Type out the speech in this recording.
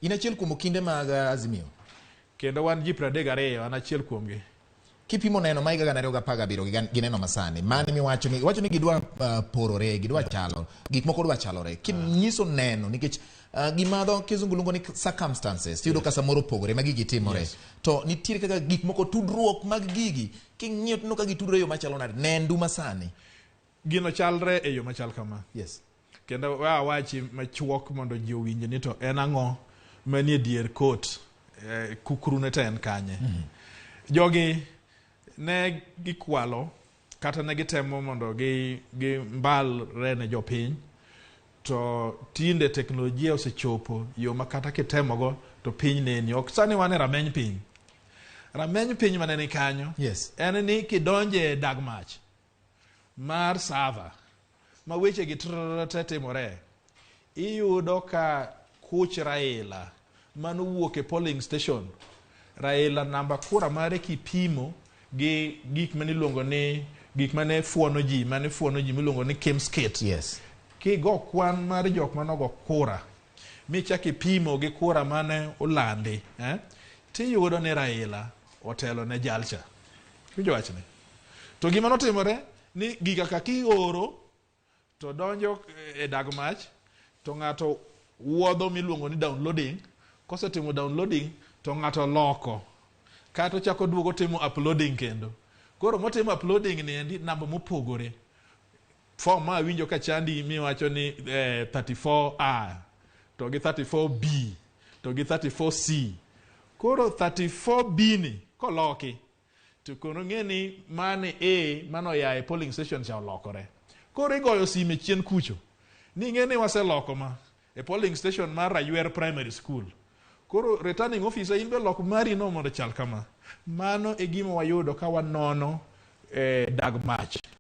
In achiel kuom okinde mag Azimio. Kendo wan ji 32, an achiel kuomgi. Kipimo neno ma higa 2017 gi neno masani, mane miwacho ni iwacho ni gidwa porore, gidwa chalo, gik moko dwa chalore. Kinyiso neno nikech gima dho kizungu luongo ni circumstances, tiyudo ka samoro opogore ma gigi timore. To nitiere kaka gik moko tudruok mag gigi, king'iyo tineno ka gitudore e yo machalo nade, nendu masani. Gino chalre e yo machal kama. Kendo we awachi machuok mondo ji owinj ni to en ang'o manie dier kot kukru ne to en kanye. Jogi ne gikwalo kata ne gitemo mondo gi gimbalre ne jopiny to tinde teknolojia osechopo yo ma kata kitemogo to piny neni. Ok sani wan e rameny piny. Rameny piny mane ni kanyo en ni kidonje e dag mach mar server ma weche gi trrr timore, iyudo ka kuch Raila manowuok e polling station, Raila namba kura mare kipimo gi gik mane iluongo ni gik mane fuono ji mane fuono ji miluongo ni KIEMS kit. Kigo kwan mar jok manogo kura michak ipimo gi kura mane olandi, tiyudo ni Raila otelo ne jalcha. Iwinjo wachni? To gima notimore ni giga ka kioro to donjo e dag mach to ng'ato wuodho miluongo ni downloading, kosetimo downloading to ng'ato loko kata ochako duogo timo uploading kendo. Koro motimo uploading ni endi namba mopogore. Form ma awinjo ka chandi miwacho ni 34A to gi 34B to gi 34C. Koro 34B ni koloki to kono ng'e ni mane A mane oya e polling station cha olokore. Koro igoyo sime chien kucho ni ing'e ni waseloko ma e polling station mar Raywer Primary School. Koro returning officer in be lok mari no mondo chal kama. Mano e gima wayudo ka wanono dag mach.